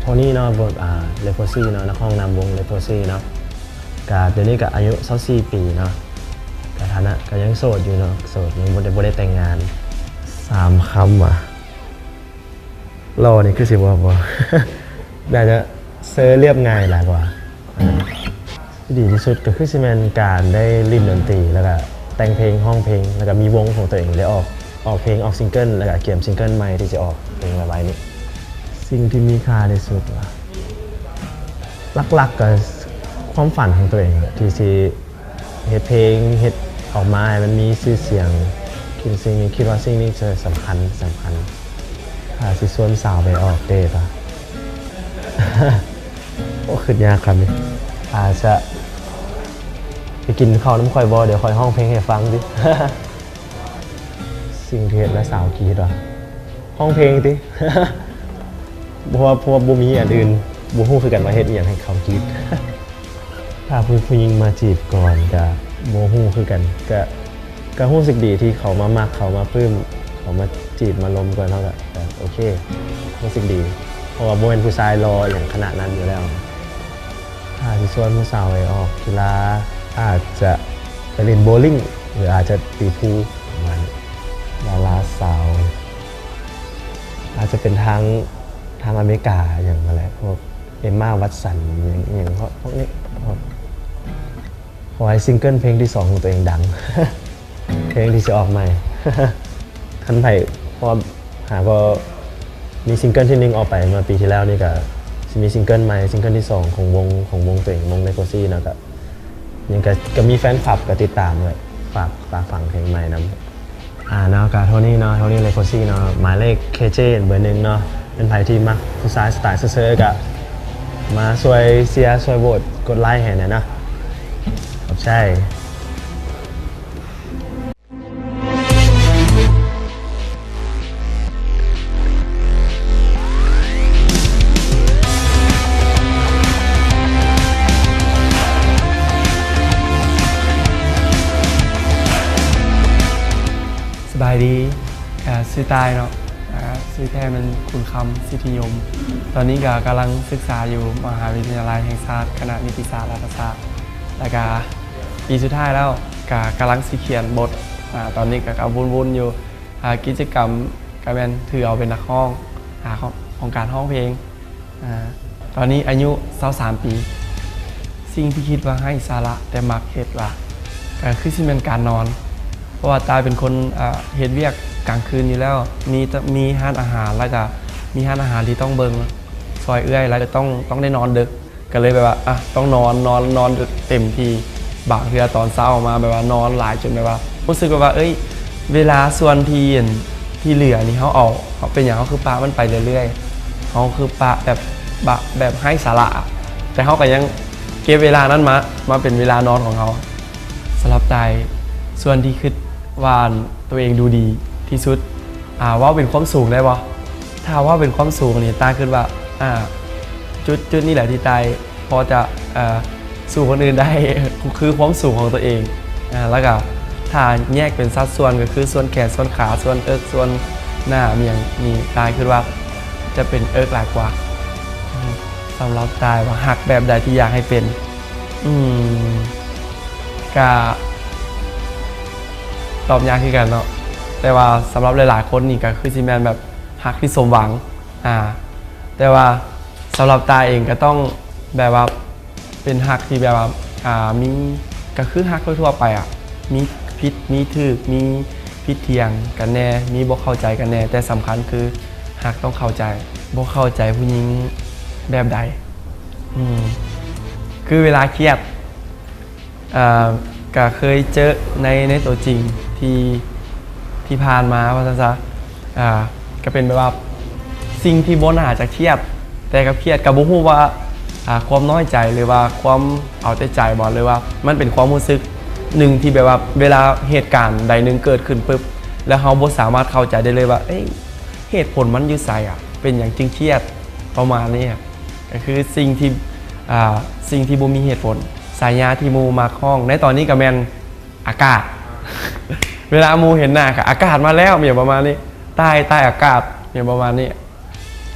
ໂທນີ້ເນາະ ບົດ ອ່າ Leprosy ເນາະ ນັກຮ້ອງນຳວົງ Leprosy ເນາະ ກະດຽວນີ້ກະອາຍຸຊາວສີ່ປີເນາະ ກະຖານະກະຍັງໂສດຢູ່ເນາະ ໂສດ ຍັງບໍ່ໄດ້ ບໍ່ໄດ້ແຕ່ງງານ. ສາມຄຳຫວາ? ຫຼໍ່ນີ້ຄືຊິບໍ່ ບໍ່ ໜ້າຈະເຊີລຽບງ່າຍຫຼາຍກວ່າ. ທີ່ດີທີ່ສຸດກໍຄືຊິແມ່ນການໄດ້ຫຼິ້ນດົນຕີ ແລ້ວກະແຕ່ງເພງ ຮ້ອງເພງ ແລ້ວກະມີວົງຂອງຕົວເອງ ໄດ້ອອກ ອອກເພງ ອອກຊິງເກິນ ແລ້ວກະກຽມຊິງເກີນໃໝ່ທີ່ຈະອອກເພງໄວໆນີ້. ສິ່ງທີ່ມີຄ່າທີ່ສຸດຫວາ? ຫຼັກໆກໍຄວາມຝັນຂອງຕົວເອງແຫຼະ ທີ່ຊິເຮັດເພງ ເຮັດອອກມາໃຫ້ມັນມີຊື່ສຽງ. ຄິດສິ່ງນີ້ ຄິດວ່າສິ່ງນີ້ຈະສຳຄັນ ສຳຄັນ. ຖ້າຊິຊວນສາວໄປອອກເດດຫວາ? ໂອ້ ຄິດຍາກຄຳນີ້. ອາດຈະໄປກິນເຂົ້ານຳຂ້ອຍບໍ່? ດຽວຂ້ອຍຮ້ອງເພງໃຫ້ຟັງຕິ. ສິ່ງທີ່ເຮັດແລ້ວສາວກຣີດຫວາ? ຮ້ອງເພງຕິ. ເພາະວ່າ ເພາະວ່າບໍ່ມີອັນອື່ນ ບໍ່ຮູ້ຄືກັນວ່າເຮັດອີ່ຫຍັງໃຫ້ເຂົາກຣີດ. ຖ້າຜູ້ ຜູ້ຍິງມາຈີບກ່ອນກະບໍ່ຮູ້ຄືກັນ ກະ ກະຮູ້ສຶກດີທີ່ເຂົາມາມັກ ເຂົາມາປຶ້ມ ເຂົາມາຈີບມາລົມກ່ອນ ເຮົາກະ ກະໂອເຄ ຮູ້ສຶກດີ ເພາະວ່າບໍ່ແມ່ນຜູ້ຊາຍຫຼໍ່ອີ່ຫຍັງຂະໜາດນັ້ນຢູ່ແລ້ວ. ຖ້າຊິຊວນຜູ້ສາວໄປອອກກິລາ ອາດຈະໄປຫຼິ້ນໂບລິງ ຫຼືອາດຈະຕີພູ ປະມານນີ້. ດາລາສາວ ອາດຈະເປັນທາງ ທາງອາເມລິກາຫຍັງຫັ້ນແຫຼະ ພວກ Emma Watson ຫຍັງ ຫຍັງພວກນີ້. ຂໍໃຫ້ຊິງເກີນເພງທີສອງຂອງຕົວເອງດັງ ເພງທີ່ຊິອອກໃໝ່ ຄັນໃຜ ເພາະວ່າຫາກໍມີຊິງເກີນທີໜຶ່ງອອກໄປເມື່ອປີທີ່ແລ້ວນີ້ ກະຊິມີຊິງເກີນໃໝ່ ຊິງເກີນທີສອງຂອງວົງ ຂອງວົງຕົວເອງ ວົງ Leprosy ເນາະ ກະຍັງ ກະ ກະມີແຟນຄລັບກະຕິດຕາມເລີຍ ຝາກ ຝາກຟັງເພງໃໝ່ນຳ. ອາ ເນາະ ກະໂທນີ້ເນາະ ໂທນີ້ Leprosy ເນາະ ໝາຍເລກ ເຄເຈ ເບີໜຶ່ງເນາະ ເປັນໃຜທີ່ມັກຜູ້ຊາຍສະໄຕເຊີໆ ກະມາຊ່ວຍເຊຍ ຊ່ວຍໂຫວດ ກົດໄລໃຫ້ແດ່ເນາະ ຂອບໃຈ. ສະບາຍດີ ກະຊື່ຕ່າຍເນາະ ກະຊື່ແທ້ແມ່ນຄຸນຄຳ ສິດທິຍົມ ຕອນນີ້ກະກຳລັງສຶກສາຢູ່ມະຫາວິທະຍາໄລແຫ່ງຊາດ ຄະນະນິຕິສາດ ລັດຖະສາດ ແລ້ວກະປີສຸດທ້າຍແລ້ວ ກະກຳລັງຊິຂຽນບົດ ອາ ຕອນນີ້ກະ ກະວຸ່ນໆຢູ່ ອາ ກິດຈະກຳກະແມ່ນຖືເອົາເປັນນັກຮ້ອງ ອາ ຂອງ ຂອງການຮ້ອງເພງ. ອາ ຕອນນີ້ອາຍຸຊາວສາມປີ. ສິ່ງທີ່ຄິດວ່າໄຮ້ສາລະແຕ່ມັກເຮັດຫວາ? ກະຄືຊິແມ່ນການນອນ ເພາະວ່າຕ່າຍເປັນຄົນ ອາ ເຮັດວຽກກາງຄືນຢູ່ແລ້ວ ມີ ມີຮ້ານອາຫານ ແລ້ວກະມີຮ້ານອາຫານທີ່ຕ້ອງເບິ່ງຊ່ອຍເອື້ອຍ ແລ້ວກະຕ້ອງ ຕ້ອງໄດ້ນອນເດິກ ກະເລີຍແບບວ່າ ອະ ຕ້ອງນອນ ນອນ ນອນເຕັມທີ່ ບາງເທື່ອຕອນເຊົ້າມາແບບວ່ານອນຫຼາຍຈົນແບບວ່າ ຮູ້ສຶກແບບວ່າ ເອີຍ ເວລາສ່ວນທີ່ ອັນ ທີ່ເຫຼືອນີ້ເຮົາເອົາ ເຮົາ ເປັນຫຍັງເຮົາຄືປະມັນໄປເລື້ອຍໆ ເຮົາຄືປະແບບ ບະ ແບບໄຮ້ສາລະ ແຕ່ເຮົາກະຍັງເກັບເວລານັ້ນມາ ມາເປັນເວລານອນຂອງເຮົາ. ສຳລັບຕ່າຍ ສ່ວນທີ່ຄິດວ່າ ອັນ ໂຕເອງດູດີທີ່ສຸດ ອາ ເວົ້າເປັນຄວາມສູງໄດ້ບໍ່? ຖ້າເວົ້າເປັນຄວາມສູງນີ້ ຕ່າຍຄິດວ່າ ອາ ຈຸດ ຈຸດນີ້ແຫຼະທີ່ຕ່າຍພໍຈະ ເອີ ສູ້ຄົນອື່ນໄດ້ ຄືຄວາມສູງຂອງຕົວເອງ ອາ ແລ້ວກະຖ້າແຍກເປັນສັດສ່ວນ ກະຄືສ່ວນແຂນ ສ່ວນຂາ ສ່ວນເອິກ ສ່ວນໜ້າ ມີຫຍັງນີ້ ຕ່າຍຄິດວ່າຈະເປັນເອິກຫຼາຍກວ່າ. ສຳລັບຕ່າຍວ່າ ຮັກແບບໃດທີ່ຢາກໃຫ້ເປັນ? ອືມ ກະຕອບຍາກຄືກັນເນາະ ແຕ່ວ່າສຳລັບຫຼາຍໆຄົນນີ້ ກະຄືຊິແມ່ນແບບຮັກທີ່ສົມຫວັງ ອາ ແຕ່ວ່າສຳລັບຕ່າຍເອງກະຕ້ອງແບບວ່າເປັນຮັກທີ່ແບບວ່າ ອາ ມີ ກະຄືຮັກທົ່ວໆໄປອະ ມີຜິດມີຖືກ ມີຜິດຖຽງກັນແດ່ ມີບໍ່ເຂົ້າໃຈກັນແດ່ ແຕ່ສຳຄັນຄືຮັກຕ້ອງເຂົ້າໃຈ ບໍ່ເຂົ້າໃຈຜູ້ຍິງແບບໃດ? ອືມ ຄືເວລາຄຽດ ອ່າ ກະເຄີຍເຈີໃນ ໃນໂຕຈິງທີ່ ທີ່ຜ່ານມາວ່າຊັ້ນຊະ ອ່າ ກະເປັນແບບວ່າສິ່ງທີ່ບໍ່ໜ້າຈະຄຽດ ແຕ່ກັບຄຽດ ກະບໍ່ຮູ້ວ່າ ອ່າ ຄວາມນ້ອຍໃຈ ຫຼືວ່າຄວາມເອົາແຕ່ໃຈບໍ ຫຼືວ່າມັນເປັນຄວາມຮູ້ສຶກໜຶ່ງທີ່ແບບວ່າເວລາເຫດການໃດໜຶ່ງເກີດຂຶ້ນປຶບ ແລ້ວເຮົາບໍ່ສາມາດເຂົ້າໃຈໄດ້ເລີຍວ່າ ເອີຍ ເຫດຜົນມັນຢູ່ໃສອະ ເປັນຫຍັງຈຶ່ງຄຽດ ປະມານນີ້ອະ. ກະຄືສິ່ງທີ່ ອ່າ ສິ່ງທີ່ບໍ່ມີເຫດຜົນ. ສາຍາທີ່ໝູ່ມັກຮ້ອງໃນຕອນນີ້ກະແມ່ນອາກາດ. ເວລາໝູ່ເຫັນໜ້າກະ ອາກາດມາແລ້ວ ແມ່ນຫຍັງປະມານນີ້ ຕາຍ ຕາຍອາກາດ ແມ່ນຫຍັງປະມານນີ້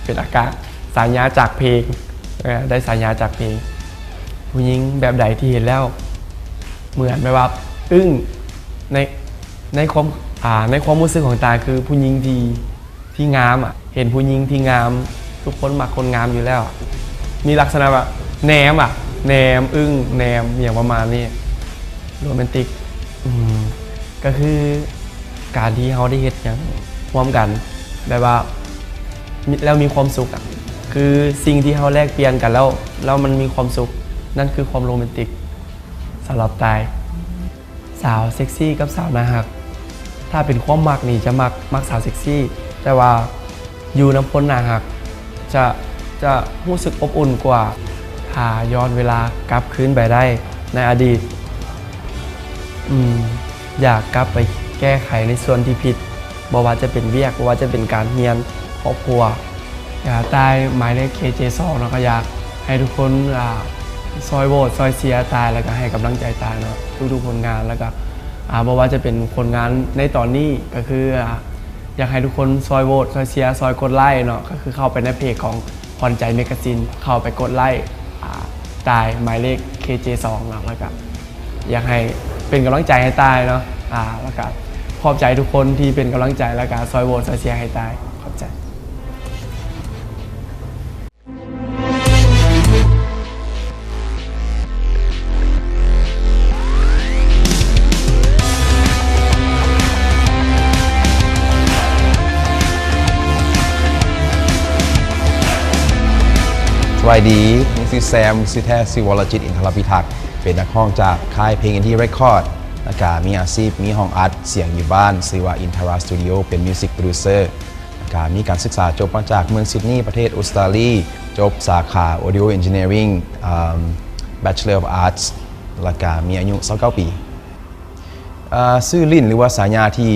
ເປັນອາກາດ. ສາຍາຈາກເພງ ເອີ ໄດ້ສາຍາຈາກເພງ. ຜູ້ຍິງແບບໃດທີ່ເຫັນແລ້ວເໝືອນແບບວ່າອຶ້ງ ໃນ ໃນຄວາມ ອ່າ ໃນຄວາມຮູ້ສຶກຂອງຕາຍ ຄືຜູ້ຍິງທີ່ ທີ່ງາມອະ ເຫັນຜູ້ຍິງທີ່ງາມ ທຸກຄົນມັກຄົນງາມຢູ່ແລ້ວອະ ມີລັກສະນະວ່າແນມອະ ແນມ ອຶ້ງ ແນມ ອີ່ຫຍັງປະມານນີ້ ໂຣແມນຕິກ ອືມ ກໍຄືການທີ່ເຮົາໄດ້ເຮັດຫຍັງຮ່ວມກັນ ແບບວ່າ ມີ ແລ້ວມີຄວາມສຸກອະ ຄືສິ່ງທີ່ເຮົາແລກປ່ຽນກັນແລ້ວ ແລ້ວມັນມີຄວາມສຸກ ນັ້ນຄືຄວາມໂຣແມນຕິກສຳລັບຕາຍ. ສາວເຊັກຊີກັບສາວໜ້າຮັກ ຖ້າເປັນຄວາມມັກນີ້ຈະມັກ ມັກສາວເຊັກຊີ ແຕ່ວ່າຢູ່ນຳຄົນໜ້າຮັກ ຈະ ຈະຮູ້ສຶກອົບອຸ່ນກວ່າ. ຖ້າຍ້ອນເວລາກັບຄືນໄປໄດ້ໃນອະດີດ ອືມ ຢາກກັບໄປແກ້ໄຂໃນສ່ວນທີ່ຜິດ ບໍ່ວ່າຈະເປັນວຽກ ບໍ່ວ່າຈະເປັນການຮຽນ ຄອບຄົວ. ອາ ຕາຍໝາຍເລກ ເຄເຈ ສອງເນາະ ກໍຢາກໃຫ້ທຸກຄົນ ອາ ຊ່ອຍໂຫວດ ຊ່ອຍເຊຍຕາຍ ແລ້ວກໍໃຫ້ກຳລັງໃຈຕາຍເນາະ ທຸກໆຜົນງານ ແລ້ວກໍ ອາ ບໍ່ວ່າຈະເປັນຜົນງານໃນຕອນນີ້ ກໍຄື ອາ ຢາກໃຫ້ທຸກຄົນຊ່ອຍໂຫວດ ຊ່ອຍເຊຍ ຊ່ອຍກົດໄລເນາະ ກໍຄືເຂົ້າໄປໃນເພຈຂອງຂວັນໃຈແມັກກາຊິນ ເຂົ້າໄປກົດໄລ ອາ ຕາຍໝາຍເລກ ເຄເຈ ສອງເນາະ ແລ້ວກໍ ຢາກໃຫ້ເປັນກຳລັງໃຈໃຫ້ຕາຍເນາະ ອາ ແລ້ວກະຂອບໃຈທຸກຄົນທີ່ເປັນກຳລັງໃຈ ແລ້ວກະຊ່ອຍໂຫວດຊ່ອຍເຊຍໃຫ້ຕາຍ ຂອບໃຈ. ສະບາຍດີ ມີຊື່ແຊມ ຊື່ແທ້ຊື່ ວໍລະຈິດ ອິນທະລະພິທັກ ເປັນນັກຮ້ອງຈາກຄ້າຍເພງອິນດີເຣັກຄອດ ແລ້ວກະມີອາຊີບ ມີຫ້ອງອັດສຽງຢູ່ບ້ານ ຊື່ວ່າ ອິນທະຣາສະຕູດິໂອ ເປັນມິວສິກໂປຣດິວເຊີ ແລ້ວກະມີການສຶກສາຈົບມາຈາກເມືອງຊິດນີ ປະເທດອົດສະຕາລີ ຈົບສາຂາ Audio Engineering ອາ Bachelor of Arts ແລ້ວກະມີອາຍຸຊາວເກົ້າປີ. ເອີ ຊື່ຫຼິ້ນ ຫຼືວ່າສາຍາທີ່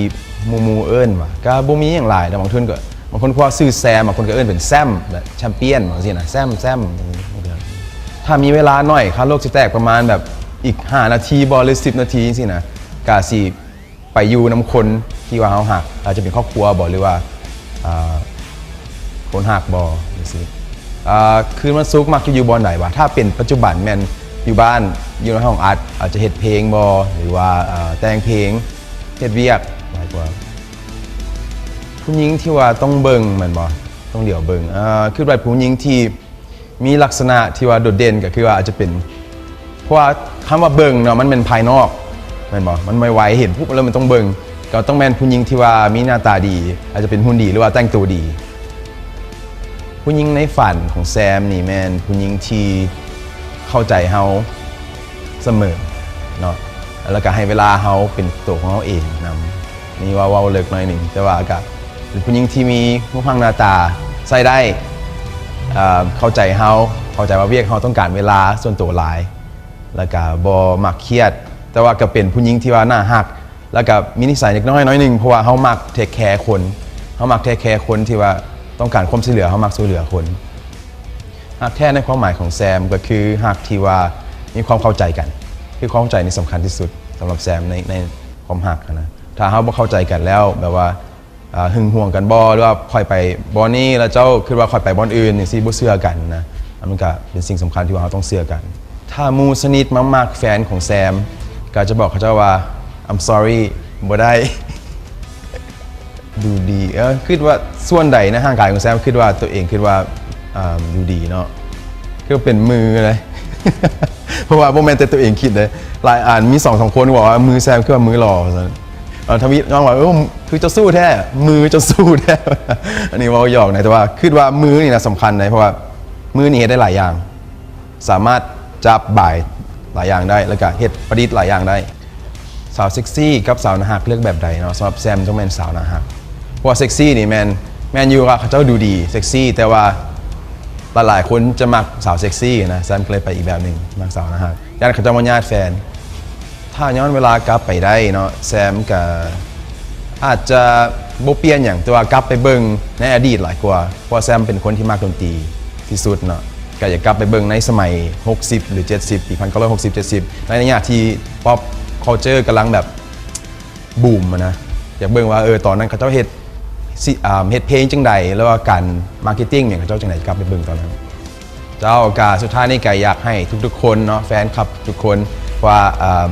ໝູ່ໆເອີ້ນຫວາ ກະບໍ່ມີຫຍັງຫຼາຍ ແຕ່ບາງຄົນກໍ ບາງຄົນກໍວ່າຊື່ແຊມ ບາງຄົນກໍເອີ້ນເປັນແຊມ ແບບແຊມປຽນ ຈັ່ງຊີ້ນະ ແຊມ ແຊມ. ຖ້າມີເວລາໜ້ອຍ ຄາໂລກຊິແຕກປະມານແບບອີກຫ້ານາທີບໍ ຫຼືສິບນາທີຈັ່ງຊີ້ນະ ກະຊິໄປຢູ່ນຳຄົນທີ່ວ່າເຮົາຮັກ ອາດຈະເປັນຄອບຄົວບໍ ຫຼືວ່າ ອາ ຄົນຮັກບໍ ຈັ່ງຊີ້. ອາ ຄືນວັນສຸກມັກຈະຢູ່ບ່ອນໃດຫວາ? ຖ້າເປັນປັດຈຸບັນແມ່ນຢູ່ບ້ານ ຢູ່ໃນຫ້ອງອັດ ອາດຈະເຮັດເພງບໍ ຫຼືວ່າ ອາ ແຕ່ງເພງ ເຮັດວຽກຫຼາຍກວ່າ. ຜູ້ຍິງທີ່ວ່າຕ້ອງເບິ່ງແມ່ນບໍ? ຕ້ອງຫຼຽວເບິ່ງ ອາ ຄິດວ່າຜູ້ຍິງທີ່ມີລັກສະນະທີ່ວ່າໂດດເດັ່ນ ກໍຄືວ່າອາດຈະເປັນ ເພາະວ່າຄຳວ່າເບິ່ງເນາະ ມັນແມ່ນພາຍນອກແມ່ນບໍ່? ມັນໄວໆ ເຫັນປຸບແລ້ວມັນຕ້ອງເບິ່ງ ກໍຕ້ອງແມ່ນຜູ້ຍິງທີ່ວ່າມີໜ້າຕາດີ ອາດຈະເປັນຫຸ່ນດີ ຫຼືວ່າແຕ່ງໂຕດີ. ຜູ້ຍິງໃນຝັນຂອງແຊມນີ້ແມ່ນຜູ້ຍິງທີ່ເຂົ້າໃຈເຮົາສະເໝີເນາະ ແລ້ວກໍໃຫ້ເວລາເຮົາເປັນໂຕຂອງເຮົາເອງນຳ. ນີ້ເວົ້າ ເວົ້າເລິກໜ້ອຍໜຶ່ງ ແຕ່ວ່າກໍເປັນຜູ້ຍິງທີ່ມີຮູບຮ່າງໜ້າຕາໃຊ້ໄດ້ ເອີ ເຂົ້າໃຈເຮົາ ເຂົ້າໃຈວ່າວຽກເຮົາຕ້ອງການເວລາສ່ວນໂຕຫຼາຍ ແລ້ວກໍບໍ່ມັກຄຽດ ແຕ່ວ່າກໍເປັນຜູ້ຍິງທີ່ວ່າໜ້າຮັກ ແລ້ວກໍມີນິໄສເດັກນ້ອຍໜ້ອຍໜຶ່ງ ເພາະວ່າເຮົາມັກເທກແຄຄົນ ເຮົາມັກເທກແຄຄົນທີ່ວ່າຕ້ອງການຄວາມຊ່ວຍເຫຼືອ ເຮົາມັກຊ່ວຍເຫຼືອຄົນ. ຮັກແທ້ໃນຄວາມໝາຍຂອງແຊມກໍຄືຮັກທີ່ວ່າມີຄວາມເຂົ້າໃຈກັນ ຄືຄວາມເຂົ້າໃຈນີ້ສຳຄັນທີ່ສຸດສຳລັບແຊມໃນ ໃນຄວາມຮັກນະ. ຖ້າເຮົາບໍ່ເຂົ້າໃຈກັນແລ້ວ ແບບວ່າ ອາ ຫຶງຫວງກັນບໍ ຫຼືວ່າຂ້ອຍໄປບ່ອນນີ້ ແລ້ວເຈົ້າຄິດວ່າຂ້ອຍໄປບ່ອນອື່ນ ຈັ່ງຊີ້ ບໍ່ເຊື່ອກັນນະ ອັນນັ້ນກໍເປັນສິ່ງສຳຄັນທີ່ວ່າເຮົາຕ້ອງເຊື່ອກັນ. ຖ້າໝູ່ສະໜິດມາມັກແຟນຂອງແຊມ ກໍຈະບອກເຂົາເຈົ້າວ່າ I'm sorry ບໍ່ໄດ້. ດູດີ ເອີ ຄິດວ່າສ່ວນໃດໃນຮ່າງກາຍຂອງແຊມ ຄິດວ່າຕົວເອງ ຄິດວ່າ ອ່າ ດູດີເນາະ? ຄືເປັນມືເລີຍ ເພາະວ່າບໍ່ແມ່ນແຕ່ຕົວເອງຄິດເດ້ ຫຼາຍອັນ ມີສອງສາມຄົນບອກວ່າມືແຊມຄືວ່າມືຫຼໍ່ ວ່າຊັ້ນ. ເອີ ທຳອິດນ້ອງວ່າ ເອີ ຄືເຈົ້າຊູ້ແທ້ ມືເຈົ້າຊູ້ແທ້. ອັນນີ້ເວົ້າຫຍອກນະ ແຕ່ວ່າຄິດວ່າມືນີ້ນະສຳຄັນໃດ ເພາະວ່າມືນີ້ເຮັດໄດ້ຫຼາຍຢ່າງ ສາມາດຈັບບາຍຫຼາຍຢ່າງໄດ້ ແລ້ວກະເຮັດປະດິດຫຼາຍຢ່າງໄດ້. ສາວເຊັກຊີກັບສາວໜ້າຮັກ ເລືອກແບບໃດເນາະ? ສຳລັບແຊມຕ້ອງແມ່ນສາວໜ້າຮັກ ເພາະວ່າເຊັກຊີນີ້ແມ່ນ ແມ່ນຢູ່ວ່າເຂົາເຈົ້າດູດີເຊັກຊີ ແຕ່ວ່າຫຼາຍໆຄົນຈະມັກສາວເຊັກຊີນະ ແຊມກໍເລີຍໄປອີກແບບໜຶ່ງ ມັກສາວໜ້າຮັກ ຢ້ານເຂົາເຈົ້າມາຍາດແຟນ. ຖ້າຍ້ອນເວລາກັບໄປໄດ້ເນາະ ແຊມກະອາດຈະບໍ່ປ່ຽນຫຍັງ ແຕ່ວ່າກັບໄປເບິ່ງໃນອະດີດຫຼາຍກວ່າ ເພາະວ່າແຊມເປັນຄົນທີ່ມັກດົນຕີທີ່ສຸດເນາະ ກະຢາກກັບໄປເບິ່ງໃນສະໄໝຫົກສິບ ຫຼື ເຈັດສິບ ປີພັນເກົ້າຮ້ອຍຫົກສິບ ເຈັດສິບ ໃນໄລຍະທີ່ pop culture ກຳລັງແບບບູມຫັ້ນນະ ຢາກເບິ່ງວ່າ ເອີ ຕອນນັ້ນເຂົາເຈົ້າເຮັດ ຊິ ອ່າ ເຮັດເພງຈັ່ງໃດ ຫຼືວ່າການມາເກັດຕິ້ງຫຍັງຂອງເຈົ້າຈັ່ງໃດ ກັບໄປເບິ່ງຕອນນັ້ນ. ເຈົ້າ ກະສຸດທ້າຍນີ້ກະຢາກໃຫ້ທຸກໆຄົນເນາະ ແຟນຄລັບທຸກຄົນ ວ່າ ອ່າ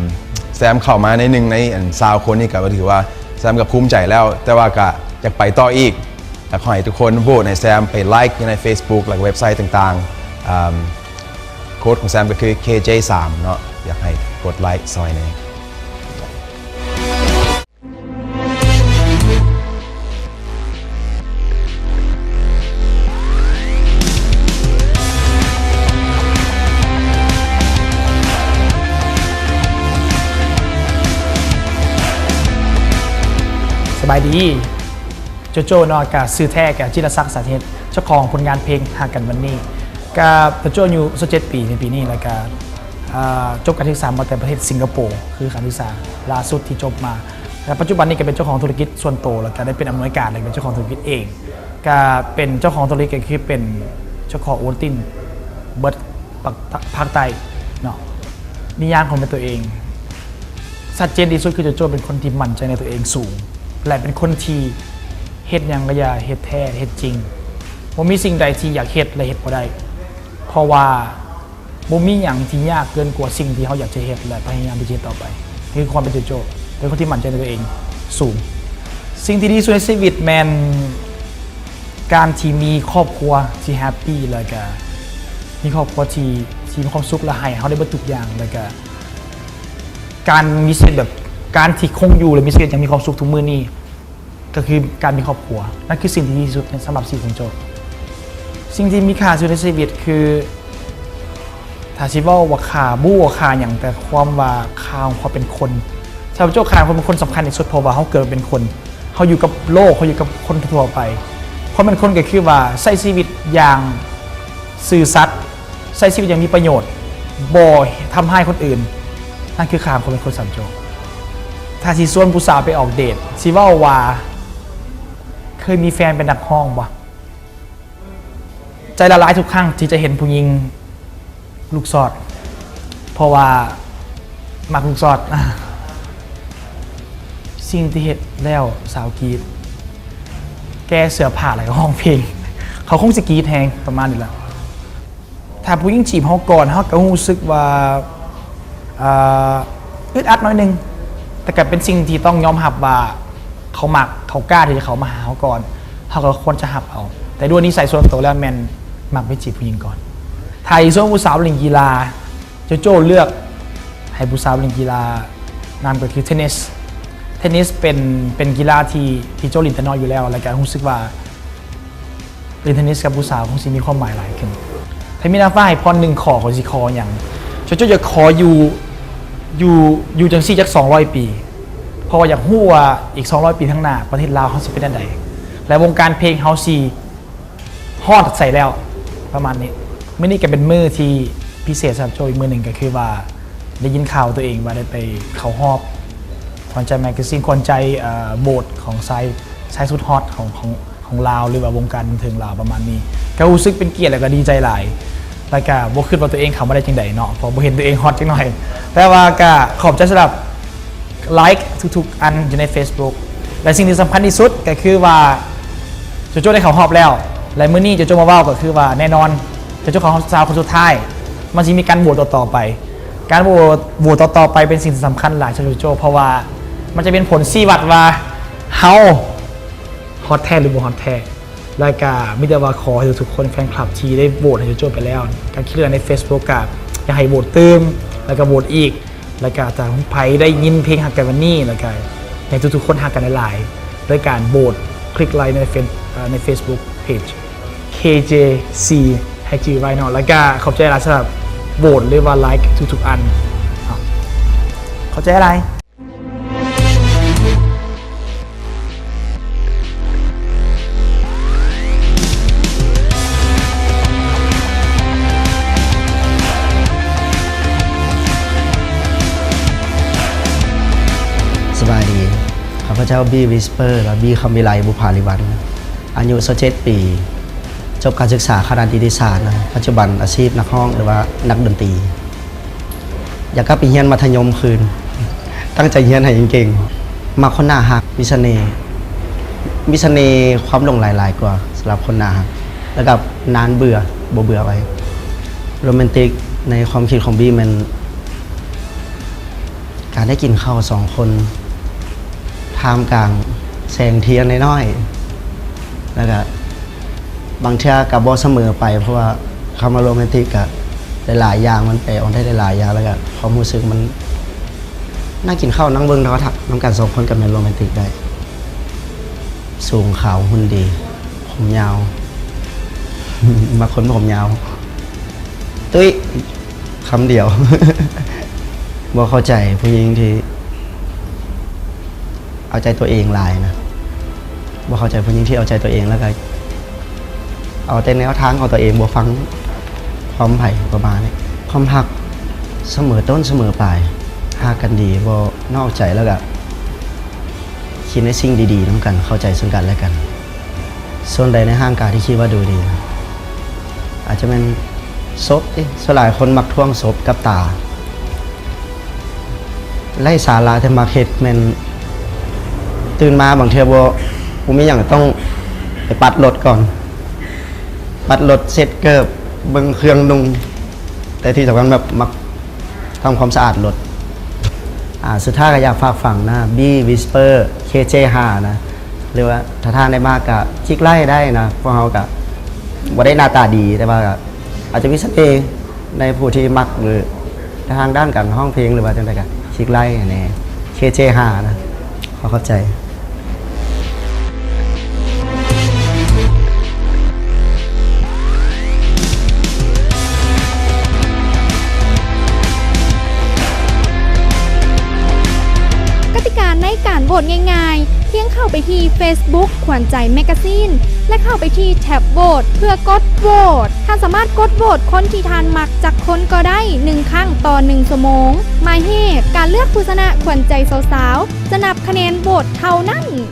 ແຊມເຂົ້າມາໃນໜຶ່ງໃນ ອັນ ຊາວຄົນນີ້ກະຖືວ່າແຊມກະພູມໃຈແລ້ວ ແຕ່ວ່າກະຢາກໄປຕໍ່ອີກ ແລະ ຂໍໃຫ້ທຸກຄົນໂຫວດໃຫ້ແຊມ ໄປໄລຄ໌ຢູ່ໃນເຟສບຸກ ແລະ ເວັບໄຊຕ່າງໆ ອ່າ ໂຄດຂອງແຊມກະຄື ເຄເຈສາມ ເນາະ ຢາກໃຫ້ກົດໄລຄ໌ຊ່ອຍແດ່. ສະບາຍດີ ໂຈໂຈ້ເນາະ ກະຊື່ແທ້ກະ ຈິລະສັກ ສາທິດ ເຈົ້າຂອງຜົນງານເພງ ຮັກກັນວັນນີ້. ກະໂຈໂຈ້ອາຍຸຊາວເຈັດປີໃນປີນີ້ ແລ້ວກະ ອ່າ ຈົບການສຶກສາມາແຕ່ປະເທດສິງກະໂປ ຄືການສຶກສາລ່າສຸດທີ່ຈົບມາ ແລະ ປັດຈຸບັນນີ້ກະເປັນເຈົ້າຂອງທຸລະກິດສ່ວນໂຕ ແລ້ວກະໄດ້ເປັນອຳນວຍການ ແລະ ເປັນເຈົ້າຂອງທຸລະກິດເອງ. ກະເປັນເຈົ້າຂອງທຸລະກິດ ກະຄືເປັນເຈົ້າຂອງໂອວັນຕິນເບິດພາກໃຕ້ເນາະ. ນິຍາມຂອງແມ່ນໂຕເອງ ຊັດເຈນທີ່ສຸດຄືໂຈໂຈ້ເປັນຄົນທີ່ໝັ້ນໃຈໃນໂຕເອງສູງ ແລະ ເປັນຄົນທີ່ເຮັດຫຍັງກະຢາກເຮັດແທ້ເຮັດຈິງ ບໍ່ມີສິ່ງໃດທີ່ຢາກເຮັດ ແລະ ເຮັດບໍ່ໄດ້ ເພາະວ່າບໍ່ມີຫຍັງທີ່ຍາກເກີນກວ່າສິ່ງທີ່ເຮົາຢາກຈະເຮັດ ແລະ ພະຍາຍາມທີ່ຈະເຮັດຕໍ່ໄປ. ນີ້ຄືຄວາມເປັນໂຈໂຈ້ ເປັນຄົນທີ່ໝັ້ນໃຈໃນໂຕເອງສູງ. ສິ່ງທີ່ດີທີ່ສຸດໃນຊີວິດແມ່ນການທີ່ມີຄອບຄົວທີ່ແຮັບປີ ແລ້ວກະມີຄອບຄົວທີ່ ທີ່ມີຄວາມສຸກ ແລະ ໃຫ້ເຮົາໄດ້ເບິດທຸກຢ່າງ ແລ້ວກະ ການມີຊີວິດແບບ ການທີ່ຄົງຢູ່ ແລະ ມີຊີວິດຢ່າງມີຄວາມສຸກທຸກມື້ນີ້ ກະຄືການມີຄອບຄົວ. ນັ້ນຄືສິ່ງທີ່ດີທີ່ສຸດໃນ ສຳລັບຊີວິດຂອງໂຈ. ສິ່ງທີ່ມີຄ່າທີ່ສຸດໃນຊີວິດຄື ຖ້າຊິເວົ້າວ່າຄ່າ ບໍ່ຮູ້ວ່າຄ່າຫຍັງ ແຕ່ຄວາມວ່າຄ່າຂອງຄວາມເປັນຄົນ. ສຳລັບໂຈ ຄ່າຂອງຄວາມເປັນຄົນສຳຄັນທີ່ສຸດ ເພາະວ່າເຮົາເກີດມາເປັນຄົນ ເຮົາຢູ່ກັບໂລກ ເຮົາຢູ່ກັບຄົນທົ່ວໆໄປ. ຄວາມເປັນຄົນກະຄືວ່າໃຊ້ຊີວິດຢ່າງ ຊື່ສັດ ໃຊ້ຊີວິດຢ່າງມີປະໂຫຍດ ບໍ່ທຳຮ້າຍຄົນອື່ນ. ນັ້ນຄືຄ່າຂອງຄົນເປັນຄົນ ສຳລັບໂຈ. ຖ້າຊິຊວນຜູ້ສາວໄປອອກເດດ ຊິເວົ້າວ່າ ເຄີຍມີແຟນເປັນນັກຮ້ອງບໍ່? ໃຈລະລາຍທຸກຄັ້ງທີ່ຈະເຫັນຜູ້ຍິງລູກຊອດ ເພາະວ່າມັກລູກຊອດ. ສິ່ງທີ່ເຮັດແລ້ວສາວກຣີດ ແກ້ເສື້ອຜ້າແລ້ວກະຮ້ອງເພງ ເຂົາຄົງຊິກຣີດແຮງ ປະມານນີ້ລະ. ຖ້າຜູ້ຍິງຈີບເຮົາກ່ອນ ເຮົາກະຮູ້ສຶກວ່າ ເອີ ອຶດອັດໜ້ອຍໜຶ່ງ ແຕ່ກະເປັນສິ່ງທີ່ຕ້ອງຍອມຮັບວ່າ ເຂົາມັກ ເຂົາກ້າທີ່ຈະເຂົ້າມາຫາເຮົາກ່ອນ ເຮົາກະຄວນຈະຮັບເອົາ. ແຕ່ດ້ວຍນິໄສສ່ວນໂຕແລ້ວແມ່ນມັກໄປຈີບຜູ້ຍິງກ່ອນ. ຖ້າຊິຊວນຜູ້ສາວຫຼິ້ນກິລາ ໂຈໂຈ້ເລືອກໃຫ້ຜູ້ສາວຫຼິ້ນກິລາ ນັ້ນກະຄືເທນນິສ. ເທນນິສເປັນ ເປັນກິລາທີ່ ທີ່ໂຈ້ຫຼິ້ນແຕ່ນ້ອຍຢູ່ແລ້ວ ແລ້ວກະຮູ້ສຶກວ່າ ຫຼິ້ນເທນນິສກັບຜູ້ສາວຄົງຊິມີຄວາມໝາຍຫຼາຍຂຶ້ນ. ຖ້າມີນາງຟ້າໃຫ້ພອນໜຶ່ງຂໍ້ ຂ້ອຍຊິຂໍຫຍັງ? ໂຈໂຈ້ຢາກຂໍຢູ່ ຢູ່ ຢູ່ຈັ່ງຊີ້ຈັກສອງຮ້ອຍປີ ເພາະວ່າຢາກຮູ້ວ່າອີກສອງຮ້ອຍປີຂ້າງໜ້າ ປະເທດລາວເຮົາຊິເປັນແນວໃດ ແລະ ວົງການເພງເຮົາຊິຮອດໃສແລ້ວ ປະມານນີ້. ມື້ນີ້ກະເປັນມື້ທີ່ພິເສດສຳລັບໂຈ້ອີກມື້ໜຶ່ງ ກະຄືວ່າໄດ້ຍິນຂ່າວໂຕເອງວ່າໄດ້ໄປເຂົ້າຮອບຂວັນໃຈແມກາຊີນ ຂວັນໃຈ ເອີ ໂຫວດຂອງຊາຍ ຊາຍສຸດຮອດຂອງ ຂອງ ຂອງລາວ ຫຼືວ່າວົງການບັນເທີງລາວປະມານນີ້ ກະຮູ້ສຶກເປັນກຽດ ແລະ ກະດີໃຈຫຼາຍ ແລະ ກະບໍ່ຄິດວ່າໂຕເອງເຂົ້າມາໄດ້ຈັ່ງໃດເນາະ ເພາະບໍ່ເຫັນໂຕເອງຮອດຈັກໜ້ອຍ. ແຕ່ວ່າກະຂອບໃຈສຳລັບໄລຄ໌ທຸກໆອັນຢູ່ໃນເຟສບຸກ ແລະ ສິ່ງທີ່ສຳຄັນທີ່ສຸດກະຄືວ່າໂຈໂຈ້ໄດ້ເຂົ້າຮອບແລ້ວ ແລະ ມື້ນີ້ໂຈໂຈ້ມາເວົ້າກະຄືວ່າແນ່ນອນ ໂຈໂຈ້ເຂົ້າຮອບຊາວຄົນສຸດທ້າຍ ມັນຊິມີການໂຫວດຕໍ່ໆໄປ. ການໂຫວດ ໂຫວດຕໍ່ໆໄປເປັນສິ່ງທີ່ສຳຄັນຫຼາຍສຳລັບໂຈໂຈ້ ເພາະວ່າມັນຈະເປັນຜົນຊີ້ວັດວ່າເຮົາ ຮອດແທ້ຫຼືບໍ່ຮອດແທ້. ແລ້ວກະມີແຕ່ວ່າຂໍໃຫ້ທຸກໆຄົນ ແຟນຄລັບທີ່ໄດ້ໂຫວດໃຫ້ໂຈໂຈ້ໄປແລ້ວ ກະຄິດເລື່ອງໃນເຟສບຸກ ກະຢາກໃຫ້ໂຫວດຕື່ມ ແລ້ວກະໂຫວດອີກ ແລ້ວກະຖ້າໃຜໄດ້ຍິນເພງຮັກກັນວັນນີ້ ແລ້ວກະໃຫ້ທຸກໆຄົນຮັກກັນຫຼາຍໆ ໂດຍການໂຫວດ ຄລິກໄລຄ໌ໃນເຟສ ເອີ ໃນເຟສບຸກເພຈ ເຄເຈຊີ ໃຫ້ຈື່ໄວ້ເນາະ. ແລ້ວກະຂອບໃຈຫຼາຍສຳລັບໂຫວດ ຫຼືວ່າໄລຄ໌ທຸກໆອັນເນາະ. ຂອບໃຈຫຼາຍ. ສະບາຍດີ ຂ້າພະເຈົ້າ ບີ ວິສເປີ ແລະ ບີ ຄຳວິໄລ ບຸພາລິວັນ ອາຍຸຊາວເຈັດປີ ຈົບການສຶກສາຄະນະນິຕິສາດ ປັດຈຸບັນອາຊີບນັກຮ້ອງ ຫຼືວ່ານັກດົນຕີ. ຢາກກັບໄປຮຽນມັດທະຍົມຄືນ ຕັ້ງໃຈຮຽນໃຫ້ເກັ່ງໆ. ມັກຄົນໜ້າຮັກ ມີສະເໜ່ ມີສະເໜ່ຄວາມຫຼົງໄຫຼຫຼາຍກວ່າສຳລັບຄົນໜ້າຮັກ ແລ້ວກໍນານເບື່ອ ບໍ່ເບື່ອໄວ. ໂຣແມນຕິກໃນຄວາມຄິດຂອງບີແມ່ນການໄດ້ກິນເຂົ້າສອງຄົນ ທ່າມກາງແສງທຽນນ້ອຍໆ ແລ້ວກໍບາງເທື່ອກໍບໍ່ສະເໝີໄປ ເພາະວ່າຄຳວ່າໂຣແມນຕິກກໍຫຼາຍໆຢ່າງ ມັນແປອອກໄດ້ຫຼາຍໆຢ່າງ ແລ້ວກໍຄວາມຮູ້ສຶກມັນ ນັ່ງກິນເຂົ້ານັ່ງເບິ່ງໂທລະທັດນຳກັນສອງຄົນກໍແມ່ນໂຣແມນຕິກໄດ້. ສູງຂາວຫຸ່ນດີ ຜົມຍາວ ມັກຄົນຜົມຍາວ. ຕຸ້ຍ ຄຳດຽວ. ບໍ່ເຂົ້າໃຈຜູ້ຍິງທີ່ເອົາໃຈຕົວເອງຫຼາຍນະ. ບໍ່ເຂົ້າໃຈຜູ້ຍິງທີ່ເອົາໃຈຕົວເອງ ແລ້ວກໍເອົາແຕ່ແນວທາງຂອງຕົວເອງ ບໍ່ຟັງຄວາມໃຜປະມານນີ້. ຄວາມຮັກສະເໝີຕົ້ນສະເໝີປາຍ ຮັກກັນດີ ບໍ່ນອກໃຈ ແລ້ວກໍຄິດໃນສິ່ງດີໆນຳກັນ ເຂົ້າໃຈເຊິ່ງກັນແລະກັນ. ສ່ວນໃດໃນຮ່າງກາຍທີ່ຄິດວ່າດູດີນະ ອາດຈະແມ່ນສົບຕິ ສ່ວນຫຼາຍຄົນມັກທ່ວງສົບກັບຕາ. ໄຮ້ສາລະແຕ່ມັກເຮັດ ແມ່ນຕື່ນມາບາງເທື່ອບໍ່ ບໍ່ມີຫຍັງ ຕ້ອງໄປປັດລົດກ່ອນ ປັດລົດເຊັດເກີບ ເບິ່ງເຄື່ອງນຸ່ງ ແຕ່ທີ່ສຳຄັນແບບມັກທຳຄວາມສະອາດລົດ. ອາ ສຸດທ້າຍກໍຢາກຝາກຝັງນະ ບີ ວິສເປີ ເຄເຈຫ້າ ນະ ຫຼືວ່າຖ້າທ່ານໄດ້ມາກໍຄລິກໄລ້ໄດ້ນະ ພວກເຮົາກໍບໍ່ໄດ້ໜ້າຕາດີ ແຕ່ວ່າກໍອາດຈະມີສະເໜ່ ໃນຜູ້ທີ່ມັກ ຫຼື ທາງດ້ານການຮ້ອງເພງ ຫຼືວ່າຈັ່ງໃດກໍຄລິກໄລ້ແດ່ ເຄເຈຫ້າ ນະ. ຂໍຂອບໃຈ. ກະຕິກາໃນການໂຫວດງ່າຍໆ ພຽງເຂົ້າໄປທີ່ເຟສບຸກ ຂວັນໃຈແມກກາຊີນ ແລະ ເຂົ້າໄປທີ່ແທັບໂຫວດເພື່ອກົດໂຫວດ. ທ່ານສາມາດກົດໂຫວດຄົນທີ່ທ່ານມັກຈັກຄົນກໍໄດ້ ໜຶ່ງຄັ້ງຕໍ່ໜຶ່ງຊົ່ວໂມງ. ໝາຍເຫດ ການເລືອກຜູ້ຊະນະຂວັນໃຈສາວໆ ຈະນັບຄະແນນໂຫວດເທົ່ານັ້ນ.